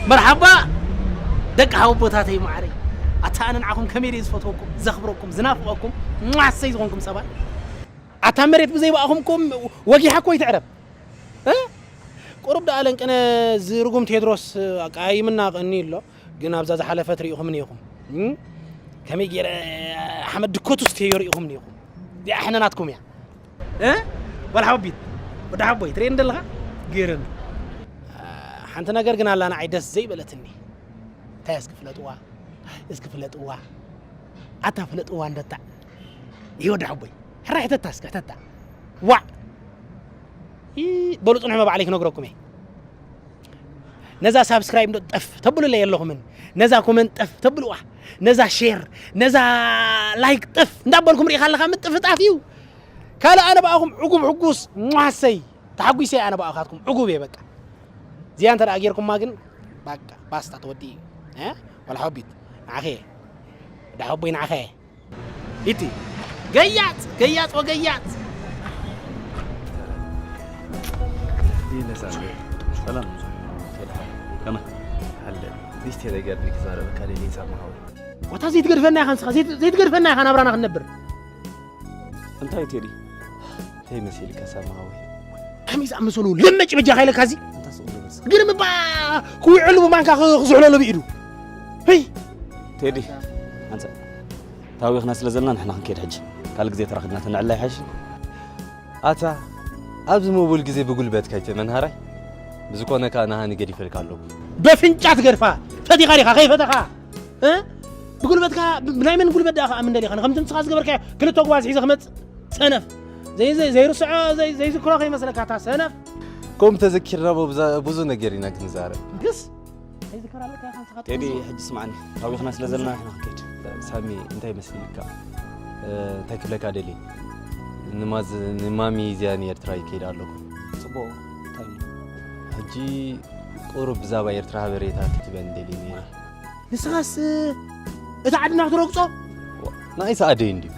መርሓባ ደቂ ሓወቦታተይ ማዓረይ። ኣታ ኣነ ንዓኹም ከመይ ድየ ዝፈትወኩም፣ ዘኽብረኩም፣ ዝናፍቐኩም፣ ሟሰይ ዝኾንኩም ሰባት። ኣታ መሬት ብዘይ ብኣኹም እኮ ወጊሓ እኮ ይትዕረብ። እ? ቁሩብ ደኣ ለንቅነ ዝርጉም ቴድሮስ ኣቃይምና ቀኒ ኣሎ። ግን ኣብዛ ዝሓለፈት ርኢኹምኒ ኢኹም። እም? ከመይ ገይረ ሓመድ ድኮቱ ስተዮ ርኢኹምኒ ኢኹም። እዚኣ ሕነ ናትኩም እያ። እ? ጓል ሓወቢት፣ ወዲ ሓቦይ፣ ትርእየኒ ዘለኻ? ገይረኒ። ሓንቲ ነገር ግን ኣላ ንዓይ ደስ ዘይበለትኒ። እንታይ እስኪ ፍለጥዋ? እስኪ ፍለጥዋ። ኣታ ፍለጥዋ እንደታ። ይህ ወዲ ሓቦይ። ሕራይ ሕተታ እስኪ፣ ሕተታ። ዋዕ። ይ-፣ በሉ ጽንሑ መባዕለይ ክነግረኩም እየ። ነዛ ሳብስክራይብ እንዶ ጠፍ ተብሉለይ የለኹምን። ነዛ ኮመንት ጠፍ ተብልዋ። ነዛ ሼር፣ ነዛ ላይክ ጠፍ እንዳበልኩም ርኢኻ ኣለኻ ምጥፍጣፍ እዩ። ካልእ ኣነ ብኣኹም ዕጉብ ሕጉስ ሟሰይ ተሓጒሰ ኣነ ብኣኻትኩም ዕጉብ እየ በቃ። እዚኣ እንተ ደኣ ጌርኩማ ግን በቃ ባስታ ተወዲ እዩ። እ? ወላ ሓቢት ንዓኸ እየ። ወዲ ሓቦይ ንዓኸ እየ። ኢቲ ገያጽ፣ ገያጽ ወገያጽ። ይነሳል። ሰላም። ከመይ? ኣለ። ዲስቴ ነገር ንክዛረበካ ደልየ ሳማ ሓወይ። ዋታ ዘይትገድፈና ኢኻ ንስኻ፣ ዘይት-፣ ዘይትገድፈና ኢኻ ናብራና ክንነብር። እንታይ ቴዲ? እንታይ መሲልካ ሳማ ሓወይ? ከመይ ዝኣመሰሉ ለመጭ በጃኻ ኢለካ እዚ? እንታይ ስቕ ዝበል ስኻ? ግርም እባ ክውዕሉ ብማንካ ክ-፣ ክዝሕለሉ ብኢዱ። ህይ! ቴዲ፣ ኣንተ ታዊኽና ስለ ዘለና ንሕና ክንከይድ ሕጂ። ካልእ ግዜ ተራኺብና ተነዕላ ይሓይሽ። ኣታ፣ ኣብዚ ምውል ግዜ ብጉልበት ከይትመን ሃራይ። ብዝኮነ ከኣ ንሃኒ ገዲፈልካ ኣለኩ። በፍንጫ ትገድፋ። ፈቲኻ ዲኻ? ከይፈተኻ? እ? ብጉልበትካ፣ ብ-፣ ብናይ መን ጉልበት ደኣ ከኣምን ደሊኻ? ንከምቲ ንስኻ ዝገበርካዮ ክልተ ጓዝ ሒዘ ክመጽእ? ሰነፍ። ዘይ-፣ ዘይ-፣ ዘይርስዖ፣ ዘይ-፣ ዘይዝክሮ ከይመስለካ እታ ሰነፍ። ከምኡ ተዘኪርና ብ-፣ ብዙ ነገር ኢና ክንዛረብ። ግስ? ዘይዝከር ኣለካ ኢኻ ንስኻ ቴዲ፣ ትምዝው። ሕጂ ስምዓኒ። ታዊኽና ስለ ዘለና ንሕና ክንከይድ። ሳሚ፣ እንታይ መሲልካ? እ፣ እንታይ ክብለካ ደልየ? ንማዝ-፣ ንማሚ እዚኣ ንኤርትራ ይከይድ ኣለኹ። ጽቡቕ፣ እንታይ እሞ? ሕጂ ቁሩብ ብዛዕባ ኤርትራ ሓበሬታ ክትበኒ ደልየ ነይረ። ንስኻስ፣ እ፣ እቲ ዓድና ክትረግጾ? ዋ፣ ንኣይስ ኣደይ እንድዩ።